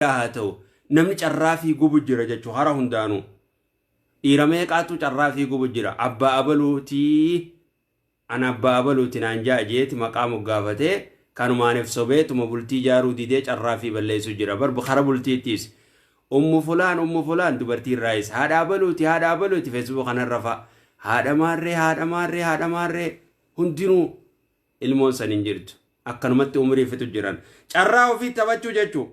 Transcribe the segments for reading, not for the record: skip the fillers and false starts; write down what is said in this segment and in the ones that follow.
Haa ta'u, namni carraa fi gubu jira jechuu. Hara hundaanuu dhiira meeqaatu carraa fi gubu jira. Abbaa abaluutii, ana abbaa abaluuti naan ja'a jeeti maqaa moggaafatee, kanumaaniif sobeetuma bultii jaaruu didee carraa fi balleessu jira. Bar kara bultiittis ummu fulaan, ummu fulaan, dubartii irraayis haadha abaluuti, haadha abaluuti, Facebook kanarra fa'a, haadha maarree, haadha maarree, haadha maarree, hundinuu ilmoon san hin jirtu. Akkanumatti umrii fitu jiran. Carraa ofii taphachuu jechuu.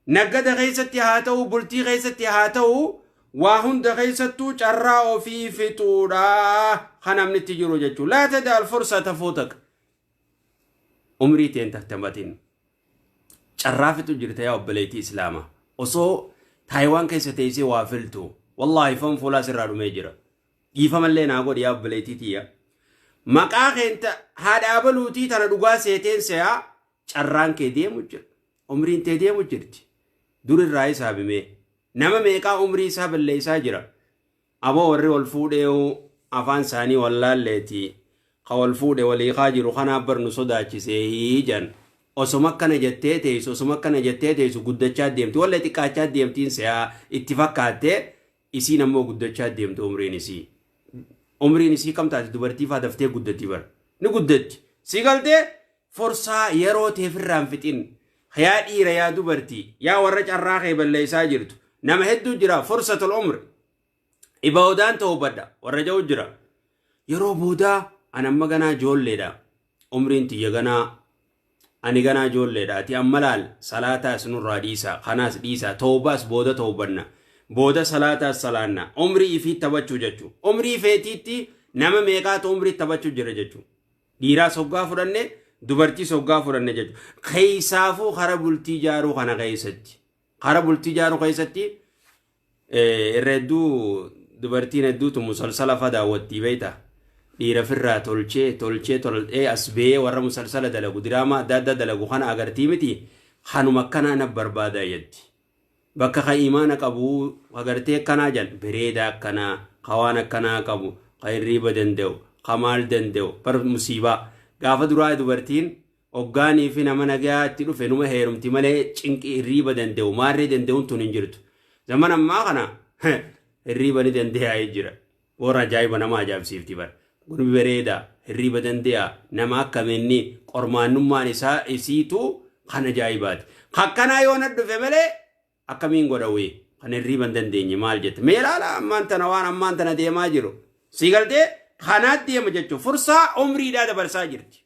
Naggada keessatti haa ta'u, bultii keessatti haa ta'u, waa hunda keessattuu carraa ofii fixuudha kan namni itti jiru jechuu. لا تدع الفرصة تفوتك. Umrii teen taphatin. Carraa fixu jirta, yaa obboleettii Islaamaa. Osoo Taayiwaan keessa teessee waa filtu, wallaahi foon fuulaa sirraa dhumee jira. Dhiifamallee naa godhi, yaa obboleettii tiyya. Maqaa keenta haadha abaluutii tana dhugaa seeteen se'aa, carraan kee deemu jira. Umriin tee deemu jirti. Dur irraa isaa bimee. Nama meeqaa umrii isaa balleessaa jira. Aboo, warri wal fuudhee afaan isaanii wallaalleeti. Ka wal fuudhe walii kaa jiru kanaaf bar nu sodaachisee hiijan. Osoma akkana jettee teessu, osoma akkana jettee teessu, guddachaa deemti. Wallee xiqqaachaa deemtiin se'aa itti fakkaattee, isiin ammoo guddachaa deemti umriin isii. Umriin isii kam taate? Dubartii faa daftee guddatti bar. Ni guddatti. Si galtee forsaa yeroo teefirraan fixin. Yaa dhiira, yaa dubartii, yaa warra carraa kee balleessaa jirtu. Nama hedduu jira فرصة العمر. Ibaa'odaan ta'uu badha warra ja'u jira. Yeroo boodaa ani amma ganaa ijoolleedha. Umriin tiyya ganaa, ani ganaa ijoolleedha. Ati amma laal, salaataas nurraa dhiisa. Kanaas dhiisa. Toobaas booda toobanna. Booda salaataas salaanna. Umrii ifii taphachuu jechuudha. Umrii feetiitti nama meeqaatu umrii taphachuu jira jechuudha. Dhiiraas hoggaa fudhanne, dubartiis hoggaa fudhanne jechuudha. Keessaafuu kara bultii jaaruu kana keessatti. Kara bultii jaaruu keessatti irra hedduu dubartiin hedduutu musalsala fa daawwattii beekta. Dhiira firraa tolchee tolchee tolchee as ba'ee warra musalsala dalagu, diraamaa adda addaa dalagu kana agartii miti, kanuma akkanaa na barbaada jetti. Bakka ka imaana qabu agartee akkanaa jan bareedaa, akkanaa ka waan akkanaa qabu, ka hirriiba danda'u, ka maal danda'u. Bar musiibaa gaafa duraa dubartiin hoggaanii fi nama nagaa itti dhufe numa heerumti malee, cinqii hirriiba danda'u maarree danda'uun tun hin jirtu. Zaman ammaa kana hirriiba ni danda'a jira. Warra ajaa'iba nama ajaa'ibsiifti bar. Kun bareeda, hirriiba danda'a, nama akkamiinni qormaannummaan isaa isiitu kan ajaa'ibaati. Akkanaa yoo na dhufe malee akkamiin godhawee kan hirriiba hin dandeenye maal jette? Mee ilaala, ammaan tana waan ammaan tana deemaa jiru. Si galtee kanaat deema jechuun fursaa umriidhaa dabarsaa jirti.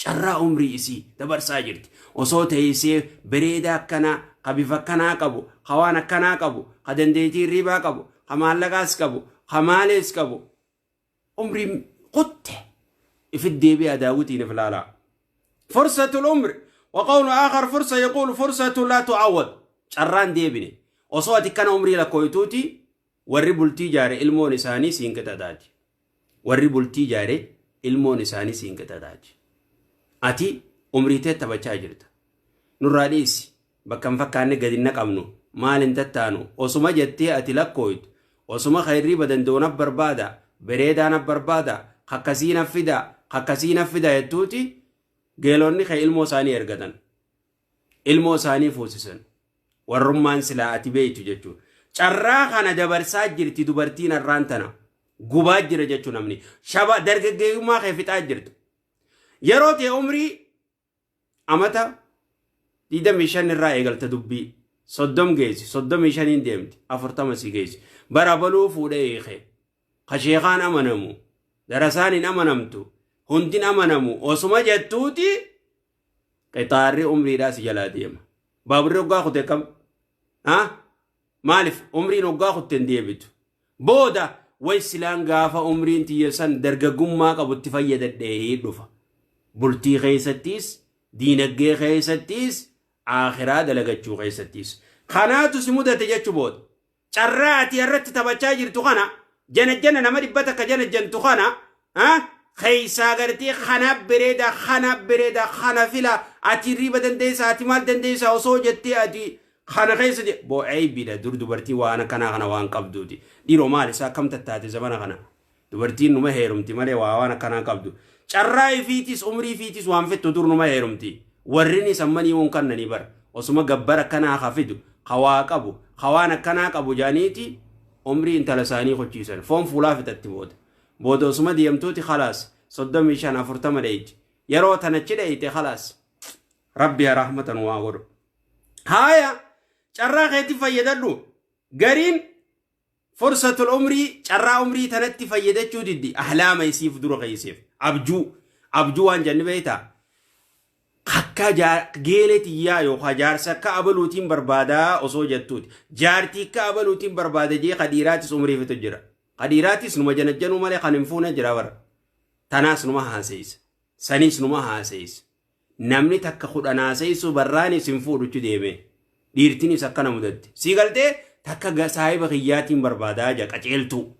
Carraa umrii isii dabarsaa jirti. Osoo teessee bareedaa akkanaa, ka bifa akkanaa qabu, ka waan akkanaa qabu, ka dandeettii hirriibaa qabu, ka maallaqaas qabu, ka maalees qabu. Umriin kutte ifit deebi'aa, daawwitiin if ilaalaa. فرصة العمر وقول آخر فرصة، يقول فرصة لا تعوض. Carraan deebine. Osoo ati kana umrii lakkooytuuti, warri bultii jaare ilmoon isaanii siin qixaxaati. Warri bultii jaare ilmoon isaanii siin qixaxaati. Ati umrii tee taphachaa jirta. Nurraa dhiisi. Bakka hin fakkaanne gadi hin naqamnu. Maal hin tattaanu. Osuma jettee ati lakkooytu. Osuma ka hirriiba danda'u na barbaada. Bareedaa na barbaada. Kakkasii na fida. Kakkasii na fida jettuuti, geelonni kee ilmoo isaanii ergatan. Ilmoo isaanii fuusisan. Warrummaan silaa ati beeytu jechuudha. Carraa kana dabarsaa jirti dubartiin har'aan tana. Gubaa jira jechuun namni. Shaba dargaggeessummaa kee fixaa jirtu. Yeroo ta'e umrii amata 25 irraa eegalta dubbii. 30 geessi, 35n deemti, 40 si geessi. Bara baluu fuudhee hiike. Ka sheekaan amanamu. Darasaan hin amanamtu. Hundin amanamu. Osuma jettuuti qixaarri umriidhaa si jalaa deema. Baaburri hoggaa kute kam? Maaliif umriin hoggaa kutte hin deebitu? Booda way silaan gaafa umriin tiyya san dargaggummaa qabutti fayyadadhee dhufa. Bultii keessattis, diinagdee keessattis, akhiraa dalagachuu keessattis. Kanaatu si mudate jechuu booda. Carraa ati irratti taphachaa jirtu kana, jana nama 100 jana jantu kana, keessaa gartee kana bareeda, kana bareeda, kana fila, ati hirriiba dandeessaa, ati maal dandeessaa osoo jettee ati kana keessa boo eeybidha. Dur dubartii waan akkanaa kana waan qabduuti. Dhiiroo, maal isaa akkam tattaate zamana kana? Dubartiin numa heerumti malee waa waan akkanaa qabdu. Carraa ifiitis umrii ifiitis waan fettu dur numa heerumti. Warrinis ammanii woon kannanii bara. Osuma gabbara akkanaa haa fidu. Ka waa qabu, ka waan akkanaa qabu jaaniiti umrii intala isaanii kochiisan. Foon fuulaa fixatti booda. Booda osuma deemtuuti khalaas 35 40 dheeyti. Yeroo tanachi dheeyte khalaas. Rabbi haa rahmata nu haa godhu. Haaya, carraa keetti fayyadadhu. Gariin fursatul umrii, carraa umrii tanatti fayyadachuu diddi. Ahlaama isiif dura keeyseef. Abjuu. Abjuu waan janni beeytaa? Akka geelee tiyyaa yookaan jaarsa akka abaluutiin barbaadaa osoo jettuuti. Jaartii akka abaluutiin barbaada jee ka dhiiraatis umrii fitu jira. Ka dhiiraatis numa janajjanuu malee kan hin fuune jira bara. Tanaas numa haaseessa. Saniis numa haaseessa. Namni takka 10 haaseessuu barraanis hin fuudhuchu deeme. Dhiirtinis akkana mudatti. Sii galtee, takka saahiba kiyyaatiin barbaadaa jaa qaceeltuu.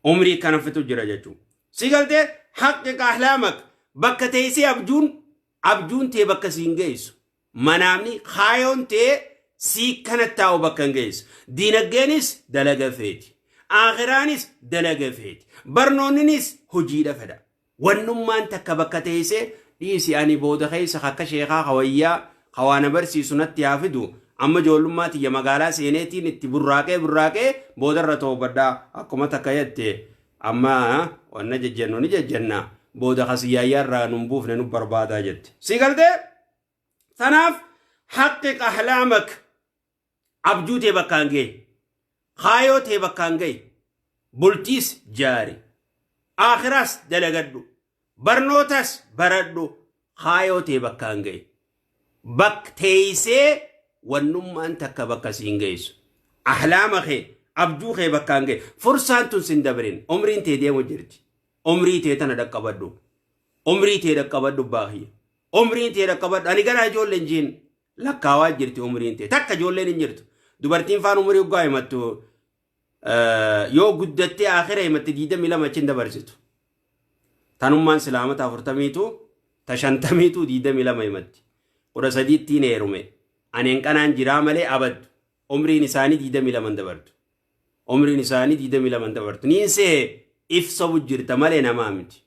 Umrii kana fitu jira jechuudha. Sii galtee, حقق أحلامك, bakka teessee abjuun tee bakka siin geessu. Manaamni kaayoon tee sii kana taa'u bakka hin geessu. Diinagdeenis dalaga feeti. Aakhiraanis dalaga feeti. Barnoonninis hojiidha fedha. Wannummaan takka bakka teessee dhiisi, ani booda keessa akka sheekaa hawayyaa hawaana barsiisu natti haa fidu. Amma ijoollummaa tiyya magaalaa seeneetiin itti burraaqee burraaqee boodarra toobadhaa akkuma takka jette, amma wanna jejjennu ni jejjenna, booda kasiyyaayyaarraa nun buufne nu barbaadaa jette. Si galtee? Tanaaf حقق أحلامك, abjuu tee bakkaan gahe, kaayoo tee bakkaan gahe, bultiis jaari, aakhiraas dalagadhu, barnootas baradhu, kaayoo tee bakkaan gahe. Bak teeysee wannummaan takka bakka siin geessu. Ahlaama kee, abjuu kee bakkaan gahe. Fursaan tun sin dabrin, umriin tee deemu jirti. Umrii tee tana dhaqqabadhu. Umrii tee dhaqqabadhu baahiyya. Umriin tee dhaqqabadhu. Ani gara ijoolleen jiin lakkaawaa jirti umriin tee. Takka ijoolleen hin jirtu. Dubartiin faan umurii hoggaa himattu, yoo guddattee akhira himatte, 22 achiin dabarsitu. Tanummaan silaamata 40tu ta 50tu 22 himatti. 13ttiin heerume. Ani hanqanaan jiraa malee abaddu. Umriin isaanii 22 dabartu. Umriin isaanii 22 dabartu. Niin see ifsabu jirta malee namaa miti.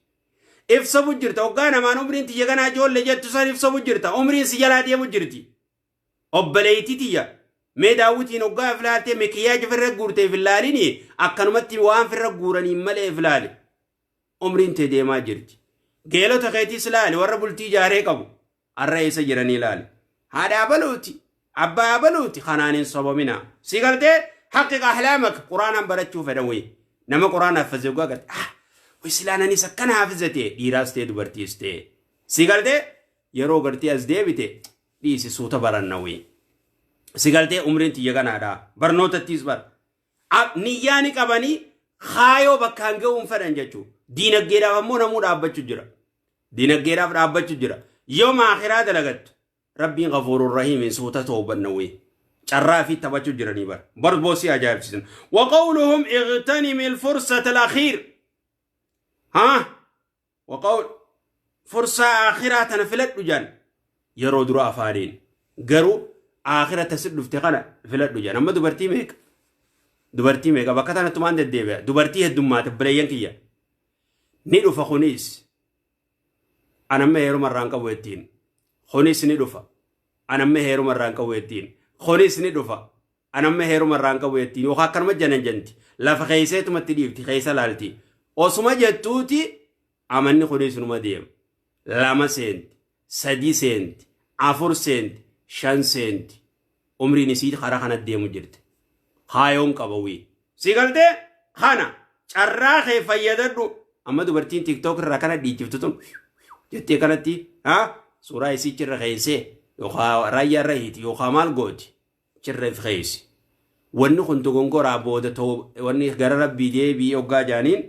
Ifsabu jirta. Hoggaa namaan umriin tiyya ganaa ijoollee jettu san ifsabu jirta. Umriin si jalaa deemu jirti. Obboleettii tiyya. Mee daawwitiin hoggaa filaaltee mikiyaaja firra guurtee filaalini, akkanumatti waan firra guuraniin malee filaali. Umriin tee deemaa jirti. Geelota keetiis laali, warra bultii ijaaree qabu. Har'a eessa jiranii laali. Haadha abaluuti. Abbaa abaluuti. Kanaan hin sobamina. Si galtee, حقق أحلامك, quraanaan barachuu fedhan wayi. Nama quraana hafaze hoggaa garte. Ah, way silaananis akkana hafizate, dhiiraas ta'e dubartiis ta'e. Si galtee, yeroo gartee as deebite dhiisi, suuta baranna wayi. Si galtee, umriin tiyya ganaadha. Barnootattiis bara. Niyyaa ni qabanii kaayoo bakkaan ga'uun fedhan jechuudha. Diinagdeedhaaf ammoo namuu dhaabbachuu jira. Diinagdeedhaaf dhaabbachuu jira. Yoo maakhiraa dalagattu Rabbiin غفور رحيم, suuta toobanna wayi. Carraa fi taphachuu jiranii bara. Bar boosii ajaa'ibsiisan. وقولهم اغتنم الفرصة الأخير. ها؟ وقول fursaa akhiraa tana filadhu jaan yeroo dura afaaniin. Garuu akhira tasit dhufte kana filadhu jaan. Amma dubartii meeqa? Dubartii meeqa? Bakka tanattumaan deddeebi'a. Dubartii heddummaate, obboleeyyan kiyya. Ni dhufa kunis. Anamma heeruma irraan qabu jettiin. Kunis ni dhufa. Anamma heeruma irraan qabu jettiin. Kunis ni dhufa. Anamma heeruma irraan qabu jettiin. Yookaan akkanuma janan janti. Lafa keeyseetumatti dhiifti, keessa laalti. Osuma jettuuti amanni kunis numa deema. Lama seenti, sadi seenti, afur seenti, shan seenti. Umriin isii karaa kana deemu jirti. Kaayoon qaba wii. Si galtee, kana carraa kee fayyadadhu. Amma dubartiin TikTok irraa kana dhiichiftu tun jettee kanatti haa suuraa isii chirra keessee yookaan raayyaa irra hiiti yookaan maal gooti chirra if keessa. Wanni kun dogongoraa, booda wanni gara Rabbii deebii hoggaa jaaniin,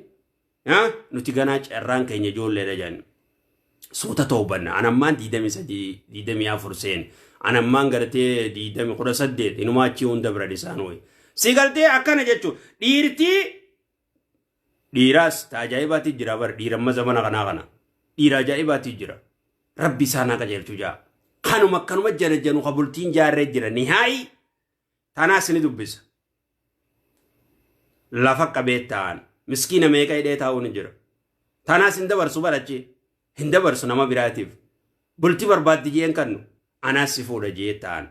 nuti ganaa carraan keenya ijoolleedha jaaniin. Suuta toobanna. Anammaan 23, 24 seen. Anammaan gartee 20, 18 inumaa achii hunda bira isaan wayi. Si galtee, akkana jechuun dhiirtii dhiiraas ta ajaa'ibaatti jira bara, dhiiramma zamana kanaa kana. Dhiira ajaa'ibaatti jira. Rabbi isaan haa qajeelchu jaa. Kanuma akkanuma jala janu ka bultiin jaarree jira nihaayi. Tanaas ni dubbisa. Lafa qabee ta'an miskiina meeqa hidhee taa'uu ni jira. Tanaas hin dabarsu barachi. Hin dabarsu nama biraatiif. Bultii barbaaddi jeen kannu anaas si fuudha jee ta'an.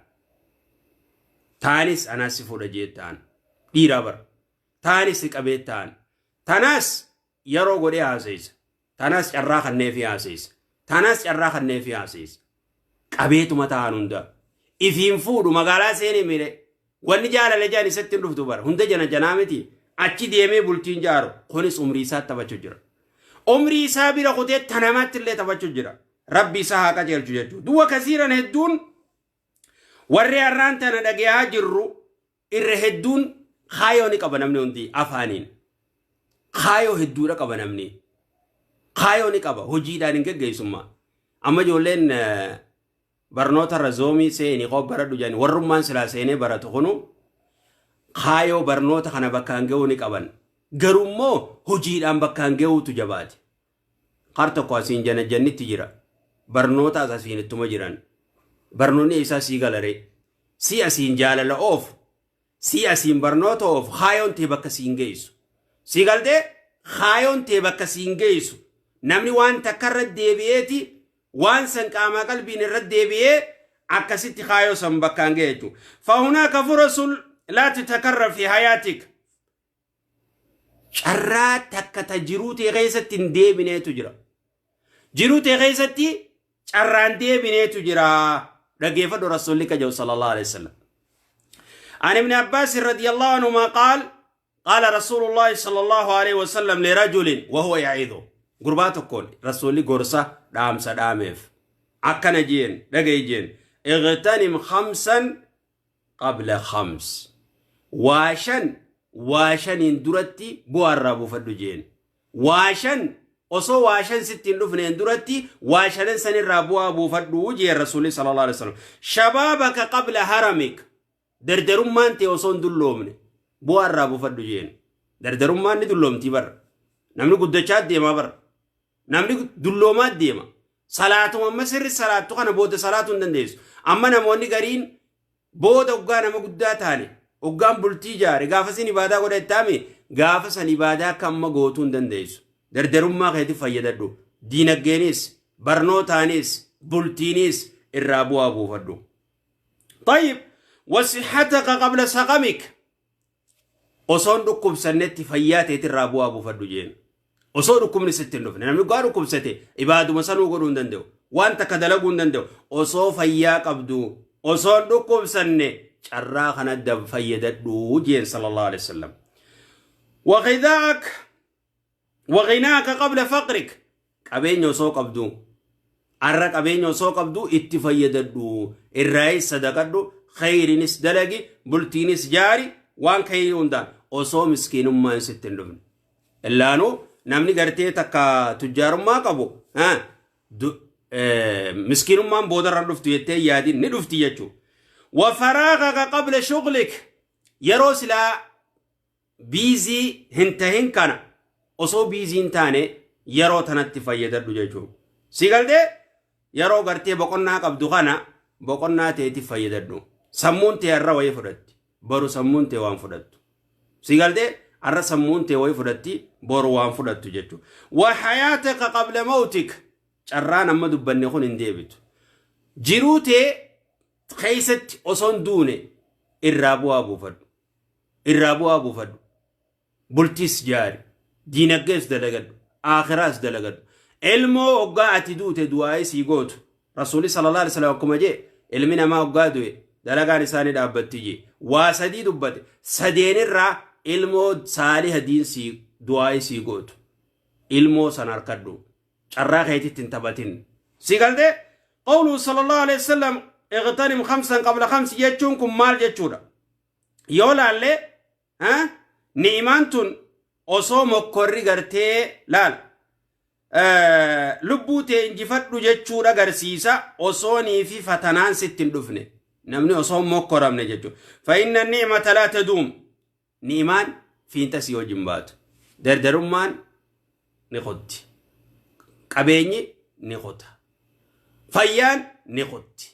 Taanis anaas si fuudha jee ta'an. Dhiiraa bara. Taanis si qabee ta'an. Tanaas yeroo godhee haasayisa. Tanaas carraa kanneefii haasayisa. Tanaas carraa kanneefii haasayisa. Qabeetuma ta'an hunda. Ifiin fuudhu magaalaa seenee miidhe. Wanni jaalala jaan isatti hin dhuftu bara. Hunda jana janaa miti. Achi deemee bultiin jaaru. Kunis umrii isaa taphachuu jira. Umrii isaa bira kutee tanamaatti illee taphachuu jira. Rabbi isaa haa qajeelchu jechuudha. Du'a kasiiran hedduun warri har'aan tana dhagayaa jirru irra hedduun kaayoo ni qaba namni hundi afaaniin. Kaayoo hedduudha qaba namni. Kaayoo ni qaba hojiidhaan hin geggeessummaa. Amma ijoolleen barnoota irra zoomii seenii koo baradhu jedhani warrummaan silaa seenee baratu kunu kaayoo barnoota kana bakkaan ga'uu ni qaban. Garuu immoo hojiidhaan bakkaan ga'uutu jabaate. Kar tokko asiin janajjannitti jira. Barnootaas asiin ittuma jiran. Barnoonni eessaa sii galaree? Si asiin jaalala oofu, si asiin barnoota oofu, kaayoon tee bakka siin geessu. Si galtee kaayoon tee bakka siin geessu. Namni waan takka irra deebi'eeti waan san qaamaa qalbiin irra deebi'ee akkasitti kaayoo san bakkaan ga'e jechuudha. Fahunaaka furasul laa tatakarrar fi hayaatik. Carraa takka ta jiruu tee keessatti hin deebineetu jira. Jiruu tee keessatti carraan deebineetu jira. Dhageeffadhu Rasuulli kajabu sallallahu alaihi wasallam. عن ابن عباس رضي الله عنهما قال قال رسول الله صلى الله عليه وسلم لرجل وهو يعظه. Gurbaa tokkoon Rasuulli gorsa dhaamsa dhaameef akkana jeen, dhaga'i jeen: اغتنم خمسا قبل خمس. Waa shan waa shaniin duratti bu'aa irraa buufadhu jeen. Waa shan osoo waa shan sitti hin dhufneen duratti waa shanan sanirraa bu'aa buufadhu jeen Rasuulli sallallahu alaihi wasallam. شبابك قبل هرمك. Dardarummaan ta'e osoo hin dulloomne bu'aa irraa buufadhu jeen. Dardarummaan ni dulloomtii bara. Namni guddachaa deemaa bara. Namni dulloomaa deema. Salaatuma amma sirri salaattu kana booda salaatuu hin dandeessu. Amma namoonni gariin booda hoggaa nama guddaa taane, hoggaan bultii ijaare, gaafa sin ibaadaa godha ittaame, gaafa san ibaadaa akka amma gootuu hin dandeessu. Dardarummaa keetiif fayyadadhu. Diinaggeenis, barnootaanis, bultiinis irraa bu'aa buufadhu. طيب وصحتك قبل سقمك. Osoon dhukkubsannetti fayyaa teetirraa bu'aa buufadhu jeen. Osoo dhukkubni sitti hin dhufne. Namni gaa dhukkubsate ibaaduma sanuu godhuu hin danda'u. Waan takka dalaguu hin danda'u. Osoo fayyaa qabdu, osoon dhukkubsanne, carraa kana fayyadadhu jeen sallallahu alaihi wasallam. وغذاءك وغناك قبل فقرك. Qabeenya osoo qabdu, arra qabeenya osoo qabdu itti fayyadadhu, irraayis sadaqadhu, khayrinis dalagi, bultiinis jaari, waan khayrii hundaan osoo miskiinummaan sitti hin dhufne. Illaanuu namni gartee takka tujjaarummaa qabu miskiinummaan boodarra dhuftu jettee yaadin, ni dhufti jechuudha. وفراغك قبل شغلك. Yeroo silaa busy hin tahin kana, osoo busy hin taane yeroo tanatti fayyadadhu jechuudha. Si galtee yeroo gartee boqonnaa qabdu kana boqonnaa teetiif fayyadadhu. Sammuun tee har'a wayii fudhatti. Boru sammuun tee waan fudhattu. Si galtee har'a sammuun tee wayii fudhatti, boru waan fudhattu jechuudha. وحياتك قبل موتك. Carraan amma dubbanne kun hin deebitu. Jiruu tee keessatti osoo hin duune irraa bu'aa buufadhu. Irraa bu'aa buufadhu. Bultiis jaari. Diinagdees dalagadhu. Aakhiraas dalagadhu. Ilmoo hoggaa ati duute du'aa'ii sii gootu. Rasuulli sallallahu alaihi wasallam akkuma jee, ilmi namaa hoggaa du'e dalagaan isaa ni dhaabbatti jee. Waa sadii dubbate. Sadeenirraa ilmoo saaliha diin sii du'aa'ii sii gootu. Ilmoo san harkadhu. Carraa keetitti hin taphatin. Si galtee? قوله صلى الله عليه وسلم اغتنم خمسا قبل خمس jechuun kun maal jechuudha? Yoo laallee ni'imaan tun osoo mokkorri gartee laal lubbuu tee injifadhu jechuudha agarsiisa, osoonii fi fatanaan sitti hin dhufne, namni osoo mokkoramne jechuudha. فإن النعمة لا تدوم. Ni'imaan fiinxa si wajjin baatu. Dardarummaan ni qotti. Qabeenyi ni qota. Fayyaan ni qotti.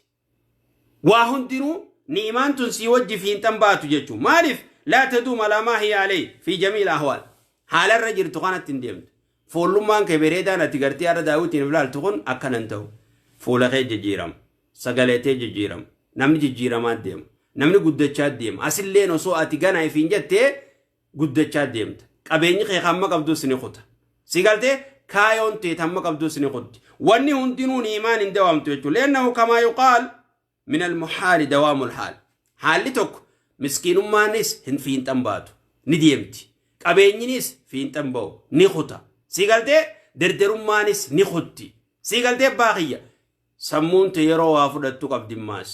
Waa hundinuu ni'imaan tun sii wajji fiinxan baatu jechuudha. Maaliif? لا تدوم على ما هي عليه في جميع الأحوال. Haalarra jirtu kanatti hin deemtu. Fuullummaan kee bareedaan ati gartee har'a daawwitiin ilaaltu kun akkana hin ta'u. Fuula kee jijjiirama. Sagalee tee jijjiirama. Namni jijjiiramaa deema. Namni guddachaa deema. Asilleen osoo ati gana ifiin jettee guddachaa deemta. Qabeenyi kee hamma qabdus ni kuta. Si galtee kaayoon tee hamma qabdus ni kutti. Wanni hundinuu ni'imaan hin dawaamtu jechuudha. Leennahu kamaa yuqaal min almuhaali dawaamul haal. Haalli tokko miskiinummaanis hin fiinxan baatu. Ni deemti. Qabeenyinis fiinxan ba'u. Ni kuta. Si galtee derderummaanis ni kutti. Si galtee abbaa kiyya. Sammuun tee yeroo waa fudhattu qabdimmaas.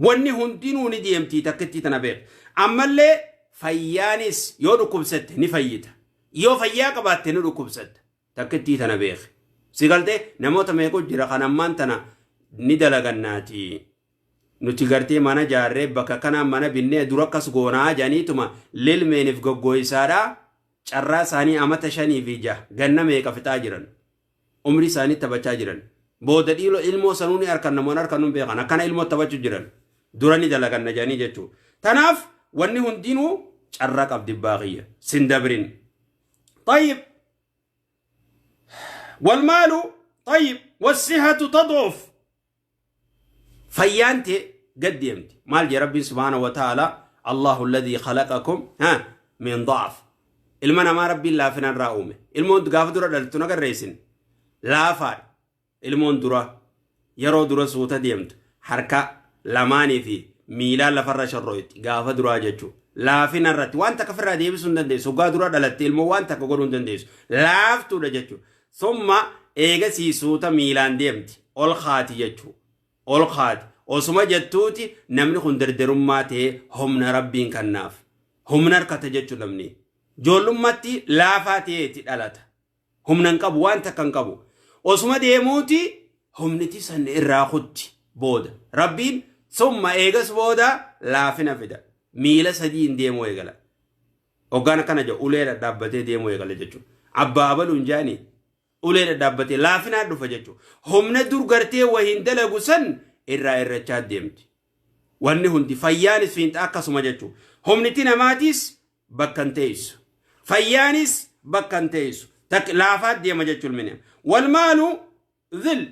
Wanni hundinuu ni deemtii takkittii tana beek. Ammallee fayyaanis yoo dhukkubsatte ni fayyita. Yoo fayyaa qabaatte ni dhukkubsatta. Takkittii tana beek. Si galtee namoota meequ jira kan ammaan tana ni dalagannaati. Nuti gartee mana jaarree bakka kanaan mana binnee dura akkas goonaa jedhaniituma lilmeeniif goggooyisaadha. Carraa isaanii amata 5 fi 6 ganna meeqa fixaa jiran. Umrii isaanii taphachaa jiran. Booda dhiiroo ilmoo sanuu ni harkan namoonni harkan nu beekan akkana ilmoo taphachuu jiran. Dura ni dalaganna jedhanii jechuudha. Tanaaf wanni hundinuu carraa qabdi baaqiyya. Sin dabrin. طيب والمال طيب والصحة تضعف. Fayyaan tee gad deemti. Maal jee Rabbiin سبحانه وتعالى؟ الله الذي خلقكم ها من ضعف. Ilma namaa Rabbiin laafina irraa uume. Ilmoon gaafa dura dhaltu nagarreessin laafaadha. Ilmoon dura yeroo dura suuta deemtu harka lamaanii fi miilaan lafarra shorroyti gaafa duraa jechuudha. Laafina irratti waan takka ofirraa deebisuu hin dandeessu. Hoggaa dura dhalatte ilmoo waan takka godhuu hin dandeessu. Laaftuudha jechuudha. Summa eegasii suuta miilaan deemti. Ol kaati jechuudha. Ol kaati. Osuma jettuuti namni kun derderummaa ta'ee humna Rabbiin kannaaf. Humna harkata jechuudha namni. Ijoollummaatti laafaa ta'eeti dhalata. Humna hin qabu, waan takka hin qabu. Osuma deemuuti humniti san irraa kutti booda. Rabbiin summa eegas booda laafina fida. Miila sadiin deemuu eegala. Hoggaan akkana jedhu ulee dhadhaabbatee deemuu eegala jechuudha. Abbaa abaluun jaanii ulee dhadhaabbatee laafinaa dhufa jechuudha. Humna dur gartee wahiin dalagu san irraa irrachaa deemti. Wanni hundi fayyaanis fiinxa akkasuma jechuudha. Humniti namaatiis bakka hin teessu. Fayyaanis bakka hin teessu. Laafaa deema jechuudha ilmi. والمال ظل,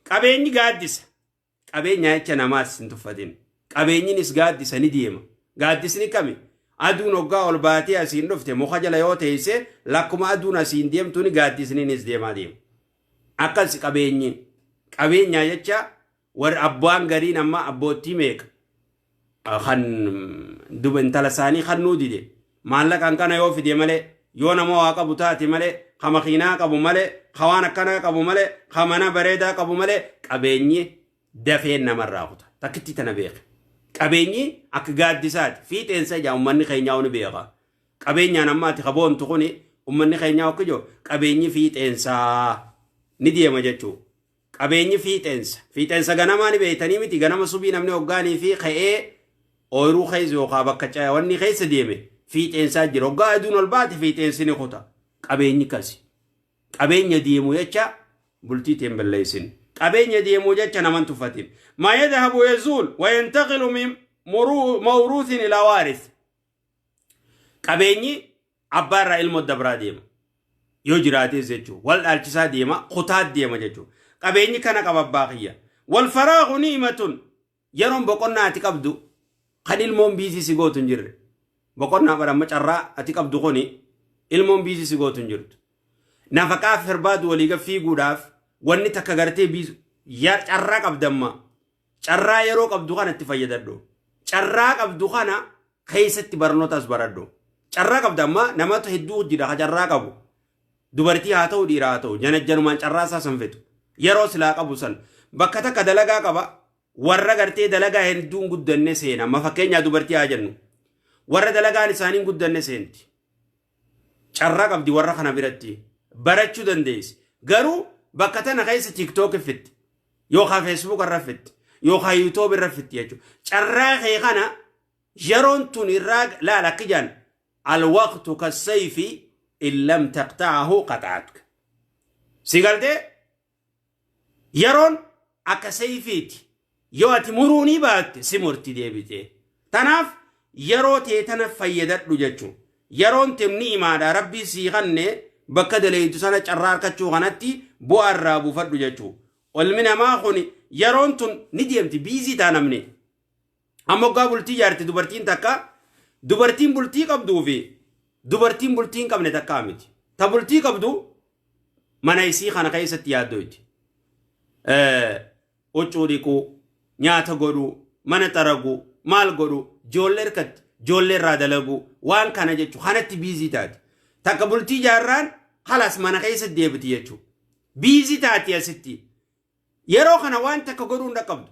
qabeenyi gaaddisa. Qabeenya jecha namaas hin tuffatin. Qabeenyinis gaaddisa, ni deema. Gaaddisni kami? Aduun hoggaa ol baatee asiin dhufte muka jala yoo teesse lakkuma aduun asiin deemtuuni gaaddisniinis deemaa deema. Akkas qabeenyi. Qabeenyaa jecha warri abbaan gariin amma abboottii meeqa kan duba intala isaanii kan nuu dide maallaqaan kana yoo fide malee, yoo nama waa qabu taate malee, ka makiinaa qabu malee, ka waan akkanaa qabu malee, ka mana bareedaa qabu malee, qabeenyi dafeen namarraa kuta. Takkitti tana beeke. Qabeenyi akka gaaddisaati. Fiixeensa ijaa uummanni keenyaa ni beeka. Qabeenyaan amma ati kaboontu kuni uummanni keenyaa akka jiru qabeenyi fiixeensaa ni deema jechuudha. Qabeenyi fiixeensa. Fiixeensa ganamaa ni beektanii miti? Ganama subii namni hoggaanii fi ka'ee ooyiruu keessa yookaan bakka wanni keessa deeme fiixeensaa jira. Hoggaa aduun ol baate fiixeensi ni kuta. Qabeenyi kasi. Qabeenya deemu jecha bultii teen balleessin. Qabeenya deemuu jecha naman tuffatin. ما يذهب يزول وينتقل من موروث إلى وارث. Qabeenyi abbaa irraa ilmoo dabraa deema. Yoo jiraates jechuudha. Wal dhaalchisaa deema, kutaa deema jechuudha. Qabeenyi kana qaba abbaa kiyya. والفراغ نعمة. Yeroon boqonnaa ati qabdu kan ilmoon busy si gootu hin jirre. Boqonnaa bara amma carraa ati qabdu kuni ilmoon busy si gootu hin jirtu. Nafaqaaf barbaadu walii fiiguudhaaf wanni takka gartee busy carraa qabdamma. Carraa yeroo qabdu kana itti fayyadadhu. Carraa qabdu kana keessatti barnootas baradhu. Carraa qabda amma, namatu hedduu jira ka carraa qabu. Dubartii haa ta'u, dhiira haa ta'u, janajjanumaan carraa isaa san fetu. Yeroo silaa qabu san bakka takka dalagaa qaba. Warra gartee dalagaa hedduun guddanne seena. Amma fakkeenyaa dubartii haa jennu. Warra dalagaan isaanii guddanne seenti. Carraa qabdi warra kana biratti. Barachuu dandeessi. Garuu bakka tana keessa TikTok fitti. Yookaan Facebook irra fitti. Yookaan YouTube irra fitti jechuudha. Carraa kee kana yeroon tun irraa laala akka jaan الوقت كالسيف إن لم تقطعه قطعتك. Si galtee yeroon akka sayfiiti. Yoo ati muruu ni baatte si murti deebitee. Tanaaf yeroo tee tana fayyadadhu jechuun. Yeroon tee ni'imaadha Rabbii sii kanne, bakka daleeytu sana carraa harkachuu kanatti bu'aa irraa buufadhu jechuun. Ilmi namaa kun yeroon tun ni deemti, busy ta'a namni. Amma hoggaa bultii ijaarte dubartiin takka dubartiin bultii qabduu fi dubartiin bultii hin qabne takkaa miti. Ta bultii qabdu mana isii kana keessatti yaaddoyti. Huccuu dhiquu, nyaata godhuu, mana xaraguu, maal godhuu, ijoollee harkatti, ijoollee irraa dalaguu, waan kana jechuun kanatti busy taati. Takka bultii ijaarraan halas mana keessa deebiti jechuudha. Busy taati asitti. Yeroo kana waan takka godhuu hin dhaqqabdu.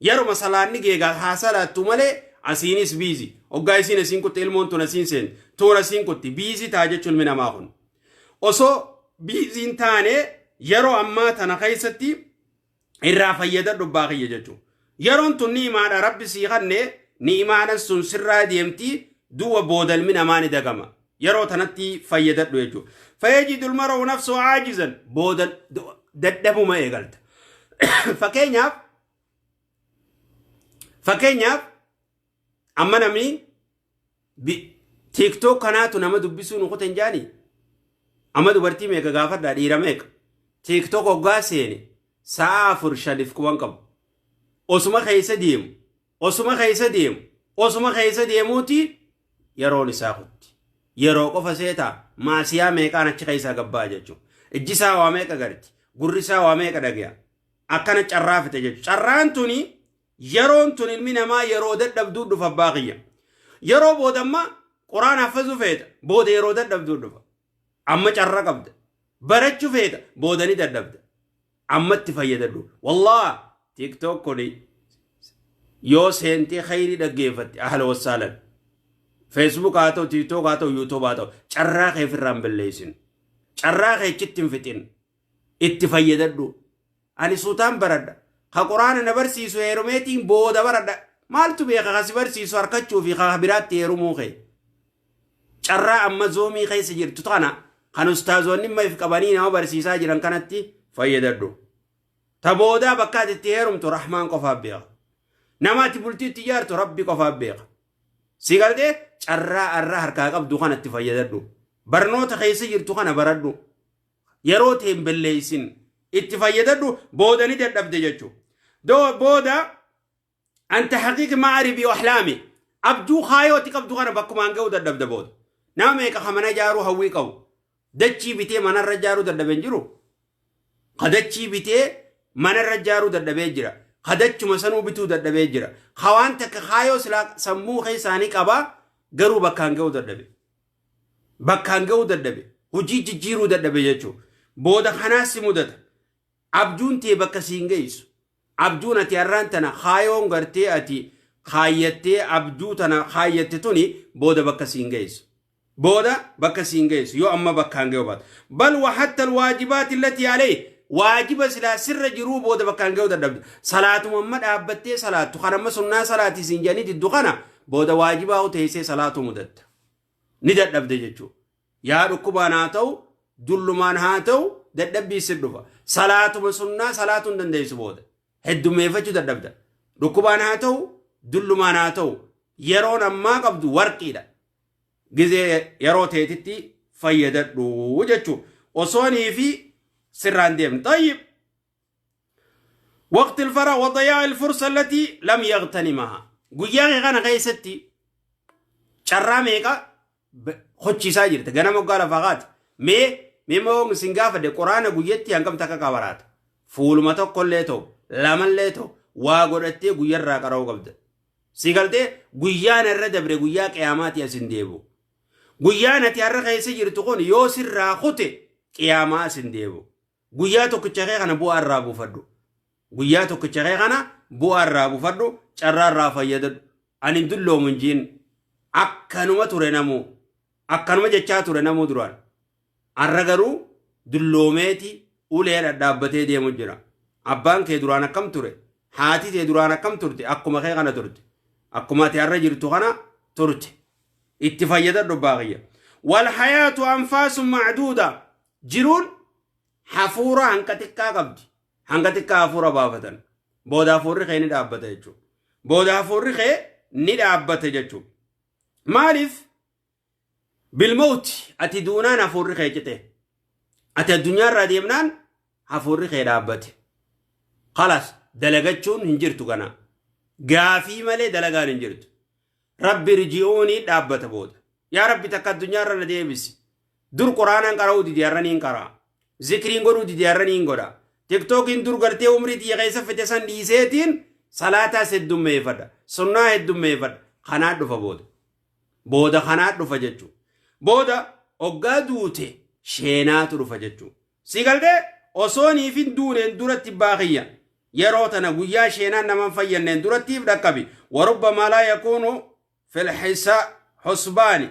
Yeruma salaanni geegaa haa salaattu malee asiinis busy. Hoggaa isiin asiin kutte ilmoon tun asiin seenti. Tuun asiin kutti busy ta'a jechuun ilmi namaa kun. Osoo busy hin taane yeroo ammaa tana keessatti irraa fayyadadhu abbaa kiyya jechuudha. Yeroon tun ni'imaadha rabbi sii kanne ni'imaadhaan sun sirraa deemti du'a booda ilmi namaa ni dagama. Yeroo tanatti fayyadadhu jechuudha. فيجد المرء نفسه عاجزا booda dadhabuma eegalta. Fakkeenyaaf amma namni TikTok kanaatu nama dubbisuu nu kutan jaani. Amma dubartii meeqa gaafadhaa, dhiira meeqa TikTok hoggaa seene sa'a afur shaniif kuban qabu. Osuma keessa deemu, osuma keessa deemu, osuma keessa deemuuti yeroon isaa kutti. Yeroo qofa seetaa maasiyaa meeqaan achi keessaa gabbaa jechuudha. Ijji isaa waa meeqa garti, gurri isaa waa meeqa dhagaya. Akkana carraa fite jechuudha. Carraan tuni, yeroon tun ilmi namaa yeroo dadhabduu dhufa abbaa kiyya. Yeroo boodamma quraan haffazuu feeta, booda yeroo dadhabduu dhufa. Amma carra qabda. Barachuu feeta, booda ni dadhabda. Ammatti fayyadadhu. Wallaa TikTok kuni yoo seentee khayrii dhaggeeffatte أهلا وسهلا. Facebook haa ta'u, TikTok haa ta'u, YouTube haa ta'u, carraa kee ofirraa hin balleessin. Carraa kee achitti hin fixin. Itti fayyadadhu. Ani suutaan baradha. Ka quraana na barsiisu heerumeetiin booda baradha. Maaltu beeka kasi barsiisu harkachuu fi ka biraatti heerumuu kee? Carraa amma Zoom keessa jirtu tana kan ustaazonni amma if qabanii nama barsiisaa jiran kanatti fayyadadhu. Ta boodaa bakka ati itti heerumtu rahmaan qofaaf beeka. Nama ati bultii itti ijaartu rabbi qofaaf beeka. Si galtee carraa arraa harkaa qabdu kanatti fayyadadhu. Barnoota keessa jirtu kana baradhu. Yeroo ta'e hin balleessin. Itti fayyadadhu, booda ni dadhabde jechuudha. Booda عن تحقيق مآربه وأحلامه abjuu kaayooti qabdu kana bakkumaan ga'uu dadhabda booda. Nama meeqa ka mana ijaaruu hawwii qabu? Dachii bitee manarra ijaaruu dadhabee hin jiru. Ka dachii bitee manarra ijaaruu dadhabee jira. Ka dachuma sanuu bituu dadhabee jira. Ka waan takka kaayoo silaa sammuu keessaanii qabaa garuu bakkaan ga'uu dadhabe. Bakkaan ga'uu dadhabe. Hojii jijjiiruu dadhabe jechuudha. Booda kanaas si mudata. Abjuun tee bakka siin geessu. Abjuun ati har'aan tana kaayoon gartee ati kaayyattee abjuu tana kaayyatte tuni booda bakka siin geessu. Booda bakka siin geessu yoo amma bakkaan ga'u baatu. بل وحتى الواجبات التي عليه waajiba silaa sirra jiruu booda bakkaan ga'uu dadhabde. Salaatuma amma dhaabbattee salaattu kan amma sunnaa salaatii siin jedhanii diddu kana booda waajibaa teessee salaatu mudatta. Ni dadhabde jechuudha. Yaa dhukkubaan haa ta'u, dullumaan haa ta'u, dadhabbii si dhufa. Salaatuma sunnaa salaatuu hin dandeessu booda. Heddummeeffachuu dadhabda. Dhukkubaan haa ta'u, dullumaan haa ta'u, yeroon ammaa qabdu warqiidha. Gizee yeroo teetitti fayyadadhu jechuudha. Osoonii fi sirraan deemne. طيب. وقت الفراغ وضياع الفرصة التي لم يغتنمها. Guyyaa kana keessatti carraa meeqa hochiisaa jirta? Ganama waggaa lafaa kaate. Mee moo isin gaafadhe, quraana guyyatti hangam takka qabaraata? Fuuluma tokkollee ta'u, lamallee ta'u, waa godhattee guyyarraa qara'uu qabda. Si galtee guyyaan irra dabre guyyaa qiyaamaati as hin deebi'u. Guyyaan ati har'a keessa jirtu kun yoo sirraa kute qiyaamaa as hin deebi'u. Guyyaa tokkicha kee kana bu'aa irraa buufadhu. Guyyaa tokkicha kee kana bu'aa irraa buufadhu, carraa irraa fayyadadhu. Ani hin dulloomu hin jiin. Akkanuma ture namuu. Akkanuma jechaa ture namuu duraan. Har'a garuu dulloomeeti ulee dhadhaabbatee deemu jira. Abbaan kee duraan akkam ture? Haati tee duraan akkam turte? Akkuma kee kana turte. Akkuma ati har'a jirtu kana turte. Itti fayyadadhu abbaa kiyya. والحياة أنفاس معدودة jiruun hafuura hanqa xiqqaa qabdi. Hanga xiqqaa hafuura baafatan. Booda hafuurri kee ni dhaabbata jechuudha. Booda hafuurri kee ni dhaabbata jechuudha. Maaliif? بالموت ati duunaan hafuurri kee cite. Ati addunyaarraa deemnaan hafuurri kee dhaabbate. خلاص dalagachuun hin jirtu kana. Gaafii malee dalagaan hin jirtu. Rabbi riji'uunii dhaabbata booda. Yaa Rabbi, takka addunyaarra na deebisi. Dur Quraanaan qara'uu dide, har'a niin qara'a. Zikriin godhuu dide, har'a niin godha. Tiktookiin dur gartee umrii tiyya keessa fite san dhiiseetiin salaataas heddummeeffadha. Sunnaa heddummeeffadha. Kanaa dhufa booda. Booda kanaa dhufa jechuudha. Booda oggaa duute sheenaatu dhufa jechuudha. Si galtee osoo niif hin duuneen duratti baakiyya. Yeroo tana guyyaa sheenaan nama hin fayyanneen durattiif dhaqqabi. وربما لا يكون في الحسبان,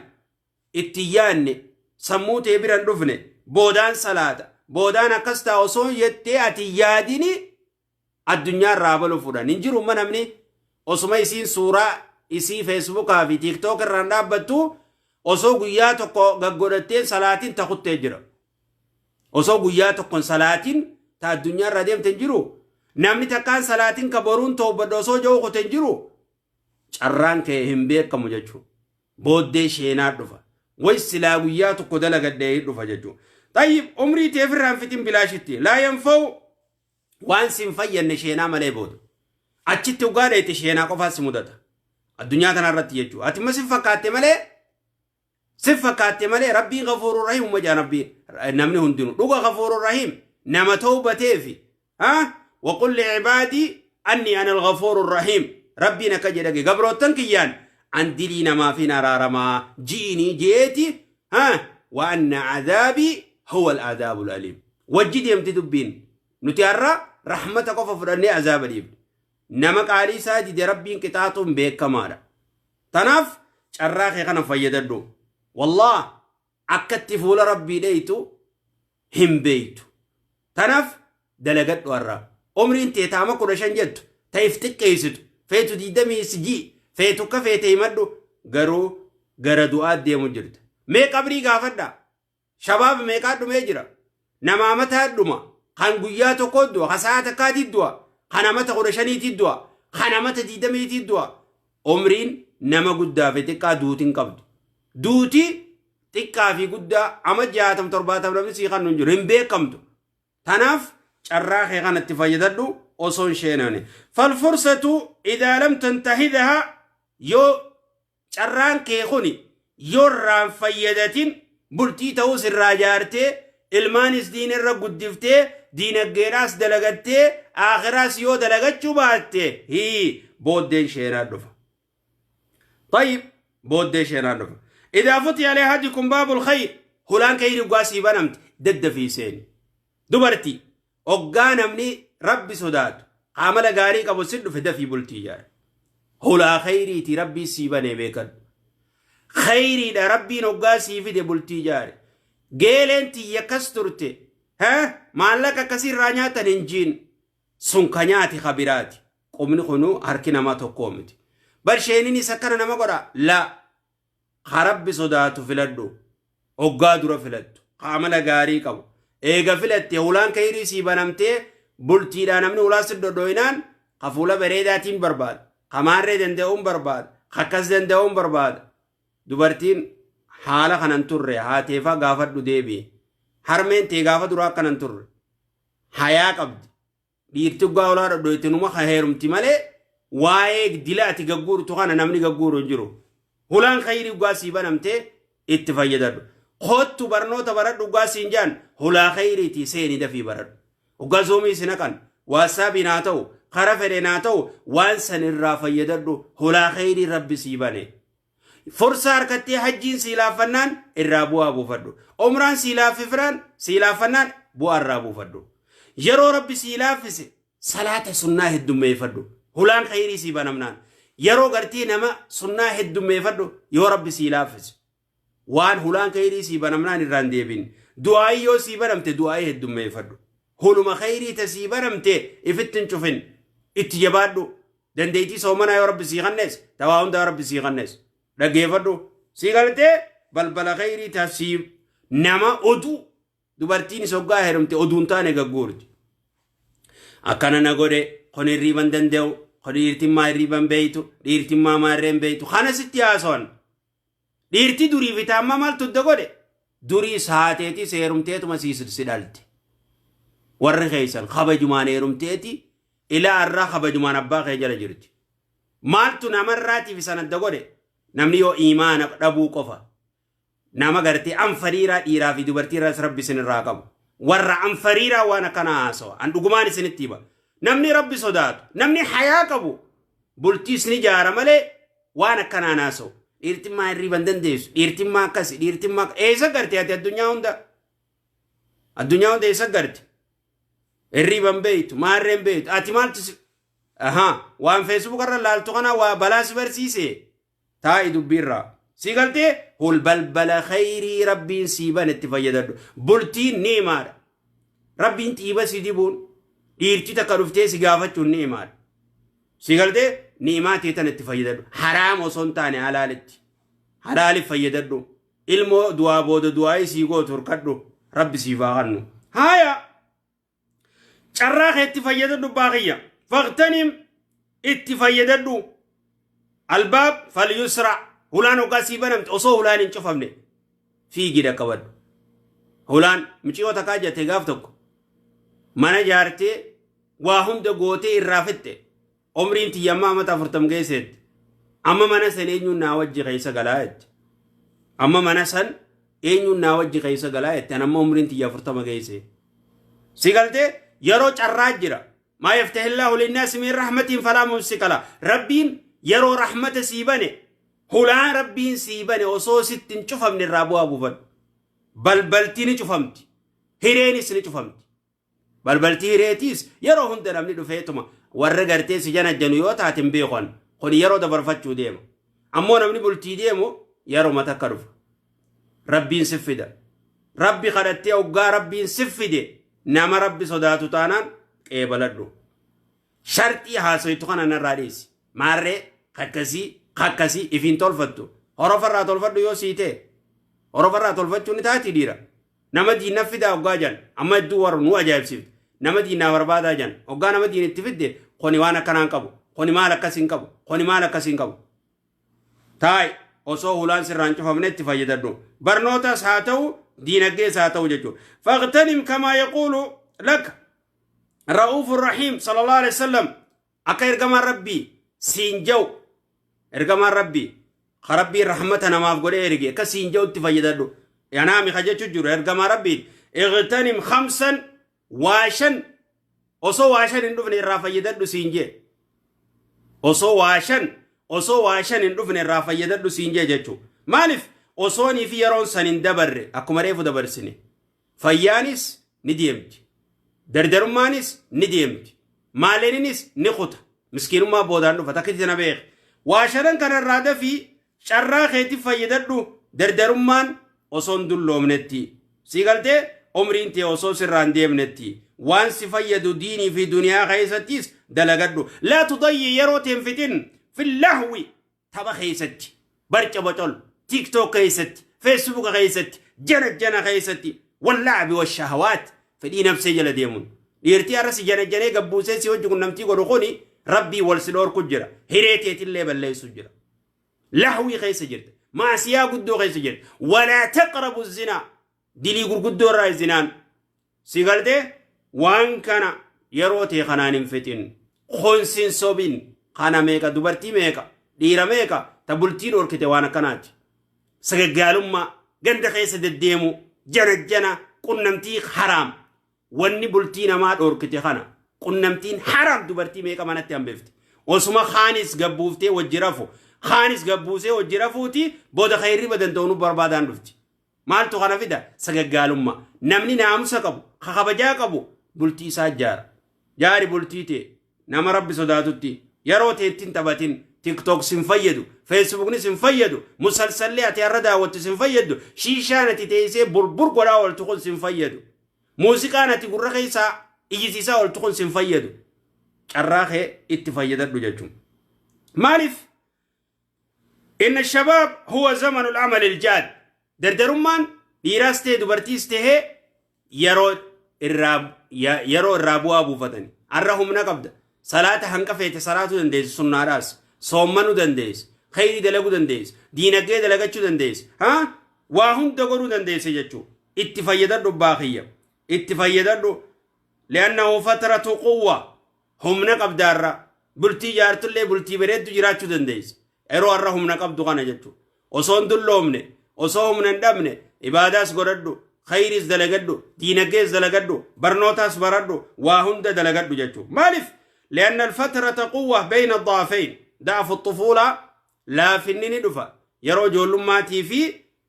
itti yaanne, sammuu tee bira hin dhufne, boodaan salaata, boodaan akkas ta'a osoo jettee ati yaadini addunyaa irraa balu fudhan hin jiru. Namni osuma isiin suuraa isii Facebookaa fi TikTok irraan dhaabbattu osoo guyyaa tokko gaggodhatteen salaatiin takuttee jira. Osoo guyyaa tokkon salaatiin ta addunyaa irraa deemte hin jiru. Namni takkaan salaatiin ka boruun toobadha osoo jiru kute hin jiru. Carraan kee hin beekamu jechuudha. Booddee sheenaa dhufa. Way silaa guyyaa tokko dalagadhee dhufa jechuudha. طيب, umrii tee ofirraan fitin bilaashitti. لا ينفع, waan sin fayyanne sheenaa malee booda. Achitti dhugaa dheete sheenaa qofaa si mudata. Addunyaa kanarratti jechuudha. Ati immoo si fakkaatte malee, si fakkaatte malee, Rabbiin غفور رحيم uma jaa. Rabbiin namni hundinuu dhuga غفور رحيم nama tawbateefi. Ha, وقل لعبادي أني أنا الغفور الرحيم. Rabbiin akka jedhage, gabroottan kiyyaan an dilii namaaf hin araaramaa ji'inii jeeti. Ha, وأن عذابي هو العذاب الأليم. Wajji deemti dubbiin. Nuti har'a rahmata qofa fudhannee azaaba dhiibne. Nama qaalii isaa dide Rabbiin qixaaxuun beekamaadha. Tanaaf carraa kee kana fayyadadhu. Wallah, akkatti fuula Rabbii dheeytu hin beeytu. Tanaaf dalagadhu har'a. Umriin tee taama 15 jettu ta'if xiqqeessitu, feetu 20 sijii, feetu akka feete himadhu, garuu gara du'aa deemu jirta. Mee qabrii gaafadha. Shabaab meeqaa dhumee jira? Namaa mataa dhuma. Kan guyyaa tokko du'a, kan sa'a takkaatii du'a, kan amata 15tii du'a, kan amata 20tii du'a. Umriin nama guddaa fi xiqqaa duutiin qabdu. Duuti xiqqaa fi guddaa ama 60 70 namni sii kan hin jiru, hin beekamtu. Tanaaf carraa kee kanatti fayyadadhu osoo hin sheenane. فالفرصة إذا لم تنتهزها, yoo carraan kee kuni yoo irraan fayyadatin, bultii ta'uus irraa jaartee, ilmaanis diin irra guddiftee, diinagdeedhaas dalagattee, aakhiraas yoo dalagachuu baatte, hii booddeen sheenaa dhufa. طيب, booddee sheenaa dhufa. إذا فتح لأحدكم باب الخير, hulaan khayri dhugaa sii banamte, daddafii seeni. Dubartii, oggaa namni Rabbi sodaatu amala gaarii qabu si dhufe, dafii bultii ijaare. Hulaa khayriiti Rabbii sii banee beekadhu. Khayriidha Rabbiin oggaa sii fide bultii ijaare. Geeleen tiyya akkas turte, maallaqa akkasii irraa nyaatan hin jiin, sun ka nyaati kabiraati. Qubni kunuu harki namaa tokkoo miti. Barsheeninis akkana nama godha. La, ka Rabbi sodaatu filadhu. Oggaa dura filattu. Ka amala gaarii qabu. Eega filatte, hulaan khayrii sii banamtee, bultiidhaa namni hulaa si dhodhoinaan ka fuula bareedaatiin barbaada. Ka maarree danda'uun barbaada. Ka akkas danda'uun barbaada. Dubartiin haala kanan turre haateefaa gaafadhu deebi'e. Harmeen tee gaafa duraa akkanan turre. Hayaa qabdi. Dhiirti oggaa hulaa dhodhoite numa ka heerumti malee waa'ee dila ati gagguurtu kana namni gagguuru hin jiru. Hulaan khayrii oggaa sii banamtee itti fayyadadhu. Kottu barnoota baradhu oggaa siin jaan, hulaa khayriitii seeni, dafii baradhu. Oggaa Zoomii si naqan, WhatsAppiin haa ta'u, kara fedheen haa ta'u, waan san irraa fayyadadhu, hulaa khayrii Rabbi sii bane. Fursaa harkattee hajjiin sii laaffannaan irraa bu'aa buufadhu. Umraan sii laaffifnaan, sii laaffannaan bu'aa irraa buufadhu. Yeroo Rabbi sii laaffise salaata sunnaa heddummeeffadhu. Hulaan khayrii sii banamnaan. Yeroo gartee nama sunnaa heddummeeffadhu yoo Rabbi sii laaffise. Waan hulaan khayrii sii banamnaan irraan deebin. Du'aayii yoo sii banamte du'aayii heddummeeffadhu. Huluma khayrii ta sii banamte ifitti hin cufin. Itti jabaadhu. Dandeettii soomanaa yoo Rabbi sii kannees, tawaa hundaa Rabbi sii kannees. Dhaggeeffadhu. Sii galtee balbala khayrii ta sii nama oduu dubartiin soggaa heerumte oduun taane gagguurti. Akkana na godhe, kun hirriiban danda'u, kun dhiirtimmaa hirriiban beeytu, dhiirtimmaa maarreen beeytu. Kana sitti haasawan. Dhiirti durii fi taammaa maaltu adda godhe? Durii saateetii heerumteetuma si dhalte. Warri keessan kabajumaan heerumteeti ilaa har'aa kabajumaan abbaa kee jala jirti. Maaltu namarraatiif isan adda godhe? Namni yoo iimaana dhabuu qofa. Nama gartee anfariiraa dhiiraa fi dubartiirraas Rabbi isinirraa qabu. Warra anfariiraa waan akkanaa haasawa. An dhugumaan isinitti hima. Namni Rabbi sodaatu, namni hayaa qabu bultiis ni jaara malee waan akkanaa haasawu. Dhiirtimmaa hirriiba hin dandeessu. Dhiirtimmaa akkasi, dhiirtimmaa eessa garte ati addunyaa hunda? Addunyaa hunda eessa garte? Hirriiba hin beektu, maarree hin beektu. Ati maaltu si... Ahaa, waan Facebook irra laaltu kana waa balaa si barsiise. Taa'i dubbiirraa. Si galtee hul balbala khayrii Rabbiin sii bane itti fayyadadhu. Bultiin ni'imaadha. Rabbiin xiiba si dibuun dhiirti takka dhuftee si gaafachuun ni'imaadha. Si galtee ni'imaa tee tana itti fayyadadhu. Haraam osoo hin taane halaalitti. Halaaliif fayyadadhu. Ilmoo du'aa booda du'aayii sii gootu hirkadhu. Rabbi siif haa kennu. Haaya! Carraa kee itti fayyadadhu abbaa kiyya. Faqtanim itti fayyadadhu. Albaab falyusra hulaan hoggaa sii banamte osoo hulaan hin cufamne fiigi dhaqqabadhu. Hulaan miciyoo takkaa jette gaaf tokko mana jaartee waa hunda gootee irraa fixxe. Umriin tiyya amma amata 40 geesseetti. Amma mana san eenyuun naa wajji keessa galaa jette. Amma mana san eenyuun naa wajji keessa galaa jette. An amma umriin tiyya 40 geesse. Si galtee yeroo carraa jira. Maa yaftahillaahu linnaasi min rahmatiin falaa mumsika lah. Rabbiin yeroo rahmata sii bane, hulaa Rabbiin sii bane osoo sitti hin cufamne irraa bu'aa buufadhu. Balbalti ni cufamti. Hireenis ni cufamti. Balbalti hireetiis yeroo hunda namni dhufeetuma warra gartee si janajjanu yoo taate hin beeku an. Kun yeroo dabarfachuu deema. Ammoo namni bultii deemu yeruma takka dhufa. Rabbiin sif fida. Rabbi kadhattee hoggaa Rabbiin sif fide nama Rabbi sodaatu taanaan qeebaladhu. Sharxii haasoytu kana narraa dhiisi. Maarree kakkasii kakkasii ifiin tolfattu. Horofarraa tolfadhu yoo sii ta'e. Horofarraa tolfachuu ni taati dhiira. Nama diinna fidaa hoggaa jan amma hedduu warra nu ajaa'ibsiifte. Nama diinnaa barbaadaa jan hoggaa nama diin itti fidde kuni waan akkanaa hin qabu. Kuni maal akkas hin qabu. Kuni maal akkas hin qabu. Taa'i osoo hulaan sirraa hin cufamne itti fayyadadhu. Barnootas haa ta'u diinagdees haa ta'u jechuudha. Faqtanim kamaa yaquulu lak ra'uufu rahiim sallallahu alaihi wasallam. Akka ergamaan Rabbii siin ja'u, ergamaan Rabbii ka Rabbiin rahmata namaaf godhee erge akka siin ja'utti fayyadadhu. Anaami ka jechu jiru ergamaa Rabbiin ightanim khamsan, waa shan osoo waa shan hin dhufne irraa fayyadadhu siin jee. Osoo waa shan osoo waa shan hin dhufne irraa fayyadadhu siin jee jechuu. Maaliif osoonii fi yeroon san hin dabarre akkuma reefu dabarsine. Fayyaanis ni deemti. Dardarummaanis ni deemti. Maaleeninis ni kuta. Miskiinummaa boodaan dhufa. Takkitti tana beeki. Waa shanan kanarraa dafii carraa keetti fayyadadhu, dardarummaan osoo hin dulloomnetti. Sii galtee umriin tee osoo sirraa hin deemnetti. Waan si fayyadu diinii fi duniyaa keessattis dalagadhu. Laa tudayyi, yeroo tee hin fixin, fillahwi, tapha keessatti, barca bocol, TikTok keessatti, Facebook keessatti, jana jana keessatti, wallaabi washahawaat, fedhii nafsee jala deemuun. Dhiirtii har'a si jana janee gabbuusee si hojii qunnamtii godhu kuni Rabbii wal si dhoorku jira. Hiree teetillee balleessu jira. Lahwii keessa jirta. Maasiyaa guddoo keessa jirta. Walaa taqrabu zinaa. Dilii gurguddoo irraa zinaan. Si galtee waan kana yeroo tee kanaan hin fixin. Kun sin sobin. Kana meeqa dubartii meeqa dhiira meeqa ta bultii dhorkite waan akkanaati. Sagaggaalummaa, ganda keessa deddeemuu, janajjana, qunnamtii haraam. Wanni bultii namaa dhorkite kana, qunnamtiin haraam dubartii meeqa manatti hambifte. Osuma kaanis gabbuuftee wajji rafu, kaanis gabbuusee wajji rafuuti booda ka hirriba danda'u nu barbaadaan dhufti. Maaltu kana fida? Sagaggaalummaa. Namni naamusa qabu, ka kabajaa qabu bultii isaa ijaara. Jaari bultii tee nama Rabbi sodaatutti, yeroo teetti hin taphatin. TikTok sin fayyadu, Facebookni sin fayyadu, musalsallee ati har'a daawwattu sin fayyadu, shiishaan ati teessee burbur godhaa ooltu kun sin fayyadu. Muuziqaan ati gurra keessaa iyyisiisaa ooltu kun sin fayyadu. Carraa kee itti fayyadadhu jechuun. Maaliif? Inna shabaab huwa zamanul amalil jaad. Dardarummaan dhiiraas ta'e dubartiis ta'e yeroo irraa bu'aa buufatani. Har'a humna qabda. Salaata hanqa feete salaatuu dandeessu, sunnaadhaas. Soommanuu dandeessu. Khayrii dalaguu dandeessu. Diinagdee dalagachuu dandeessu. Haa? Waa hunda godhuu dandeessa jechuudha. Itti fayyadadhu abbaa kiyya. Itti fayyadadhu. Li'annahu fatratu quwwa. Humna qabdaarra. Bultii jaartullee bultii bareeddu jiraachuu dandeessa. Yeroo har'a humna qabdu kana jechuudha. Osoo hin dulloomne, osoo humna hin dhabne, ibaadaas godhadhu, khayriis dalagadhu, diinagdees dalagadhu, barnootaas baradhu, waa hunda dalagadhu jechuudha. Maaliif? لأن الفترة قوة بين الضعفين. ضعف الطفولة laafinni ni dhufa. Yeroo ijoollummatii fi